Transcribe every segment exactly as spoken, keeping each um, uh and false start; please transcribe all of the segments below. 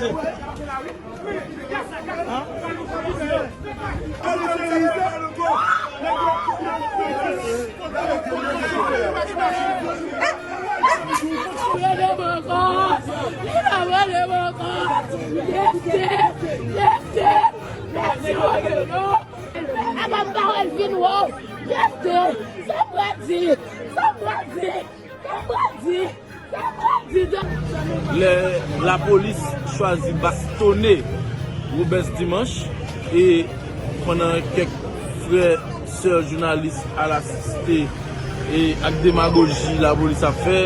Apa m pa wè l vin wè w? Jeste! Sa m pral di? Sa m pral di? Sa m pral di? Sa m pral di? Lè lapolis chwazi bastonnen Robens Dimanche e pandan kèk frè, sè jounalis al asiste e ak demagoji lapolis ap fè,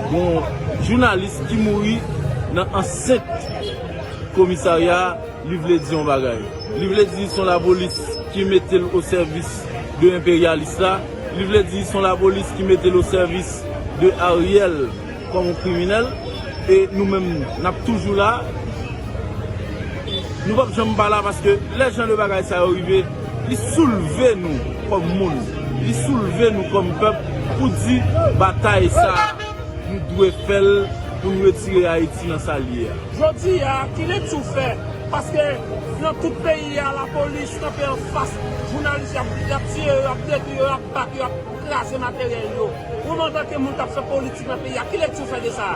gon jounalis ki mouri nan ansent komisarya, li vle di yon bagay. Li vle di se yon lapolis ki mete l o sèvis de enperyalis la. Li vle di se yon lapolis ki mete l o sèvis de Ariel kòm yon kriminèl. E nou menm, n ap toujou la. Nou p ap janm pa la paske lè jan de bagay sa yo rive, li soulve nou kòm moun. Li soulve nou kòm pèp pou di batay sa, nou dwe fè l pou nou retire Ayiti nan sa l ye a. Jodi a, ki lekti w fè? Paske nan tout peyi a, lapolis kanpe anfas jounalis, y ap, y ap tiye yo, y ap detwi yo, y ap bat yo, y ap kraze materyèl yo. Ou menm, antanke moun k ap fè politik nan peyi a, ki lekti w fè de sa?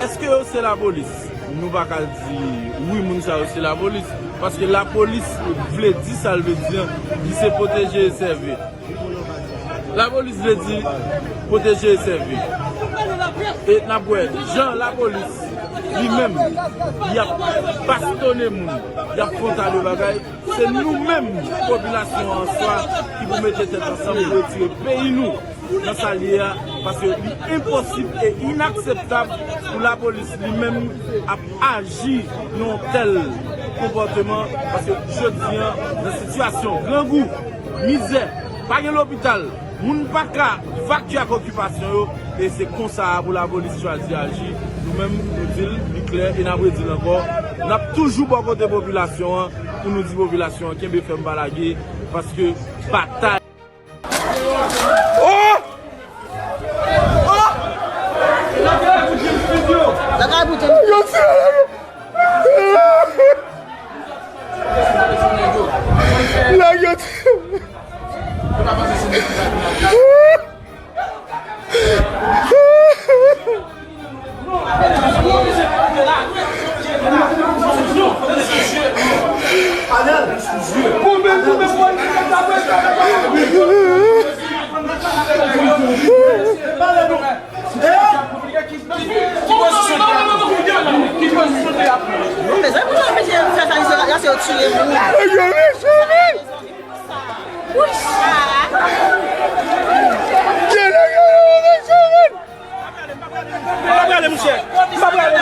Èske yo se lapolis? Nou pa ka di wi, moun sa yo se lapolis. Paske lapolis vle di sa l vle di an, li se pwoteje e sèvi. Lapolis vle di pwoteje e sèvi. E n ap wè, jan lapolis li menm, y ap bastonnen moun, y ap fè yon ta de bagay, se nou menm, popilasyon an an swa, ki pou mete tèt ansanm pou retire peyi nou nan sa l ye a, paske li enposib e inakseptab pou lapolis li menm ap aji nan yon tèl konpòteman, paske jodi a, nan sitiyasyon grangou, mizè, pa gen lopital, moun pa ka vakye ak okipasyon yo, e se konsa a pou lapolis chwazi aji. Nou menm, nou di l, li klè, e n ap redi l ankò. N ap toujou bò kote popilasyon an, pou nou di popilasyon an, kenbe fèm, pa lage, paske batay. Oh! Oh! Lagay pou tèt. Lagay. Mezanmi, pou yo mete sa, sa, sa, sa, yo tiye moun. M pa prale, monchè. M pa prale.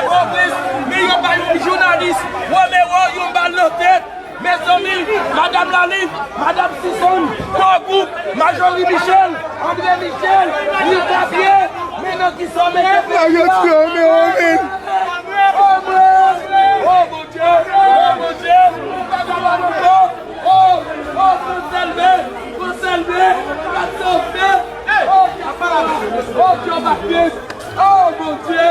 Men yo bay yon jounalis Romero yon bal nan tèt. Mezanmi, Madanm Lali, Madanm Sison, Kò Gwoup, Majorie Michel, André Michel, Louis Xavier, men nan ki sa mete peyi a. Oh, mwen. Oh, Bondye. Oh, Bondye. Oh, oh, Konselve, Konselve, Konselve. Oh, oh, Jean Baptiste. Oh, Bondye.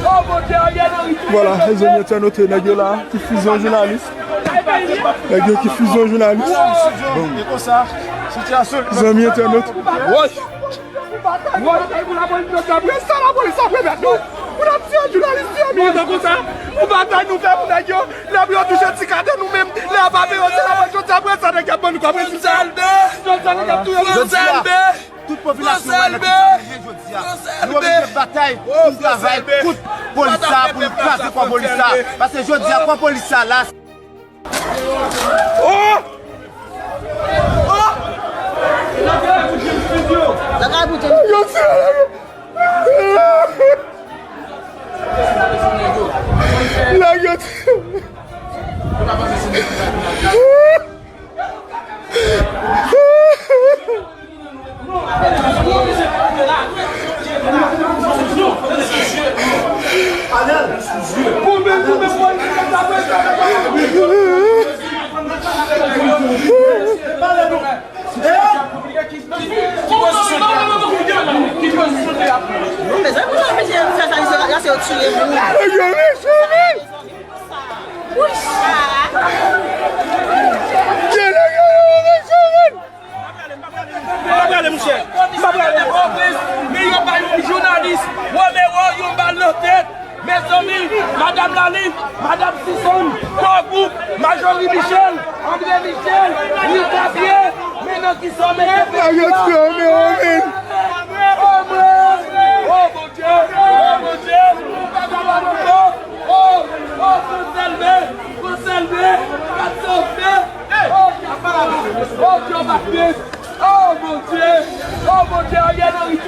Oh, Bondye, Ariel Henry. Vwala, mezanmi, entènot, nèg yo la ki fize yon jounalis. Nèg yo ki fize yon jounalis. Bon. Mezanmi, entènot. Woy! Woy! Batay pou lapolis, nou t ap ret sa, lapolis ap remèt nou. Pou n ap tiye jounalis, tiye moun. Bon, tankou sa, pou batay nou fè pou nèg yo, lè pou yo touche ti kaden nou menm, lè yo pa peye yo, se lapolis, jodi ap ret sa, nèg y ap ban nou kòb rezilta. Jodi a, nèg y ap touye nou. Jodi a, tout popilasyon wè nan ki sa nou ye jodi a. Nou oblije batay pou n travay kont polis sa, pou n kraze kò polis sa. Paske jodi a, kò polis sa la. Oh! Oh! Lagay pou tèt. Lagay. Mezanmi, pou yo mete sa, sa, sa, yo tiye moun. Kè nèg yo, yo, yo, yo, yo. M pa prale, monchè. M pa prale. Men yo bay yon jounalis Romero yon bal nan tèt. Mezanmi, Madanm Lalim, Madanm Sison, Kò Gwoup, Majorie Michel, André Michel, Rita Pierre, men nan kisa w mete peyi a? Nèg yo tiye Romero, men. Oh, Bondye, oh, Bondye, oh, Bondye, oh, oh, oh, Fransèl Bey, Fransèl Bey, Fransèl Bey.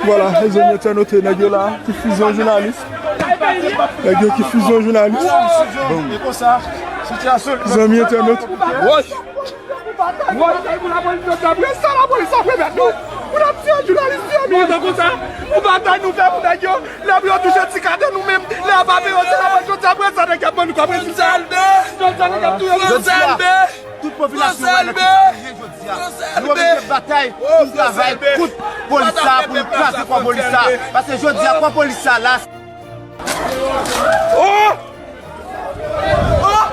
Vwala, mezanmi entènot, nèg yo la ki fize yon jounalis. Nèg yo ki fize yon jounalis. Zanmi entènot. Woy! Woy! Pou lapolis, jodi a, apre sa, lapolis ap remèt nou. Pou n ap tiye jounalis, tiye milita konsa. Pou batay nou fè pou nèg yo. Lè pou yo touche ti kaden nou menm. Lè ap apere, se lapolis, jodi a, apre sa, nèg y ap ban nou kòb rezilta. Jodi a, nèg y ap touye nou. Jodi a, tout popilasyon wè nan ki sa nou ye jodi a. Nou oblije batay pou n travay kont polis sa, pou n kraze kò polis sa. Paske jodi a, kò polis sa la. Oh! Oh!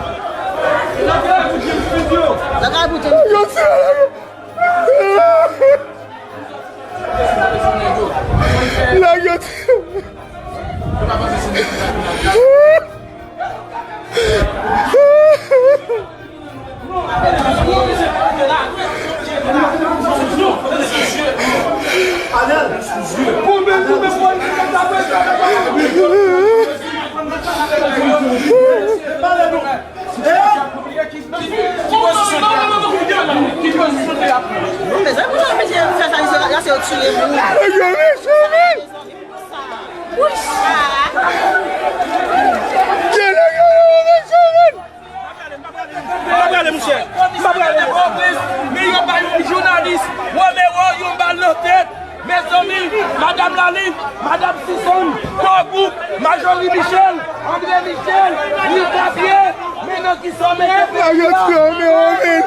Nèg yo tiye. Nèg yo mechan, men. Kè nèg yo, yo, mechan, men. M pa prale, monchè. M pa prale. Men yo bay yon jounalis Romero yon bal nan tèt. Mezanmi, Madanm Lalim, Madanm Sison, Kò Gwoup, Majorie Michel, André Michel, Rita Pierre, men nan kisa w mete peyi a? Nèg yo tiye Romero, men.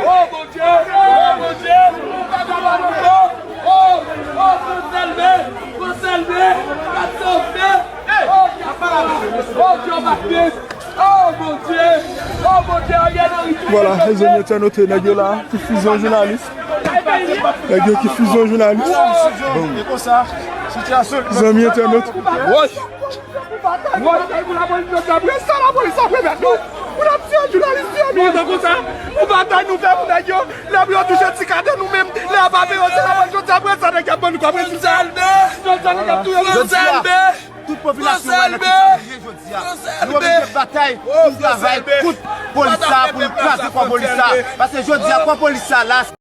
Oh, Bondye, oh, Bondye, oh, oh, Fransèl Bey, Fransèl Bey, Fransèl Bey. Oh, oh, Bondye, oh, Bondye, Ariel Henry. Vwala, mezanmi entènot, nèg yo la ki fize yon jounalis. Nèg yo ki fize yon jounalis. Zanmi entènot. Woy! Woy! Pou lapolis, jodi a, apre sa, lapolis ap remèt nou. Pou n ap tiye jounalis, tiye milita konsa. Pou batay nou fè pou nèg yo. Lè pou yo touche ti kaden nou menm. Lè ap apere, se lapolis, jodi a, apre sa, nèg y ap ban nou kòb rezilta. Jodi a, nèg y ap touye nou. Jodi a, tout popilasyon wè nan ki sa nou ye jodi a. Nou oblije batay pou n travay kont polis sa, pou n kraze kò polis sa. Paske jodi a, kò polis sa la.